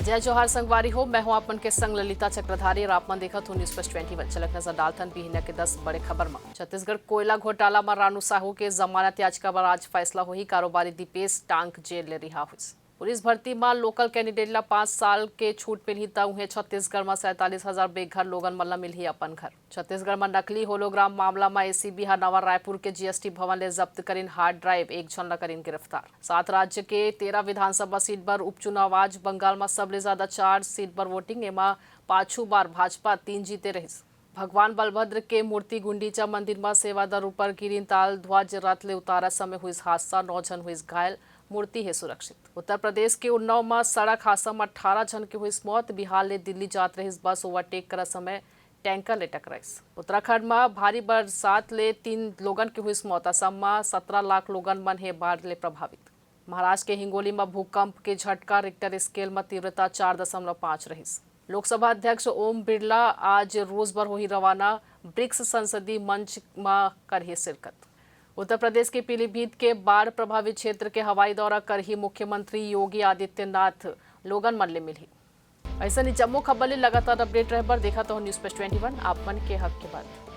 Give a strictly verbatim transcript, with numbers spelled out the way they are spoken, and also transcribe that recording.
जय जोहार संगवारी हो, मैं हूं आप मन के संग ललिता चक्रधारी और आप मन देखत हो News First twenty one। चलक नजर डालथन बिहनिया के दस बड़े खबर म। छत्तीसगढ़ कोयला घोटाला म रानू साहू के जमानत याचिका पर आज फैसला होही। कारोबारी दीपेश टांक जेल ले रिहा होइस। पुलिस भर्ती म local candidate ला पाँच साल के छूट मिलही, त उहें छत्तीसगढ़ म सैंतालीस हजार बेघर लोगन मन ला मिलही अपन घर। छत्तीसगढ़ म नकली hologram मामला म ACB ह नवा रायपुर के GST भवन ले जब्त करिन hard drive, एक झन ला करिन गिरफ्तार। सात राज्य के तेरह विधानसभा सीट बर उपचुनाव आज। बंगाल म सबले ज्यादा चार सीट बर voting, एमा पाछू बार भाजपा तीन जीते रहिस। भगवान बलभद्र के मूर्ति गुंडीचा मंदिर म सेवादार ऊपर गिरिन ताल ध्वज रथ ले उतारा समय हुइस हादसा, नौ झन हुइस घायल, मूर्ति हे सुरक्षित। उत्तर प्रदेश के उन्नाव म सड़क हादसा म अट्ठारह झन के हुइस मौत। बिहार ले दिल्ली जात रहिस बस overtake करा समय टैंकर ले टकराइस। उत्तराखंड म भारी बरसात ले तीन लोगन के हुइस मौत। असम म सत्रह लाख लोगन मन हे बाढ़ ले प्रभावित। महाराष्ट्र के हिंगोली म भूकंप के झटका, Richter scale म तीव्रता चार दशमलव पाँच रहिस। लोकसभा अध्यक्ष ओम बिरला आज रूस बर होही रवाना, ब्रिक्स संसदीय मंच म करही शिरकत। उत्तर प्रदेश के पीलीभीत के बाढ़ प्रभावित क्षेत्र के हवाई दौरा करही मुख्यमंत्री योगी आदित्यनाथ, लोगन मन ले मिलही। अइसन ही जम्मो खबर ले लगातार update रहे बर देखत रहव News First twenty one, आप मन के हक के बात।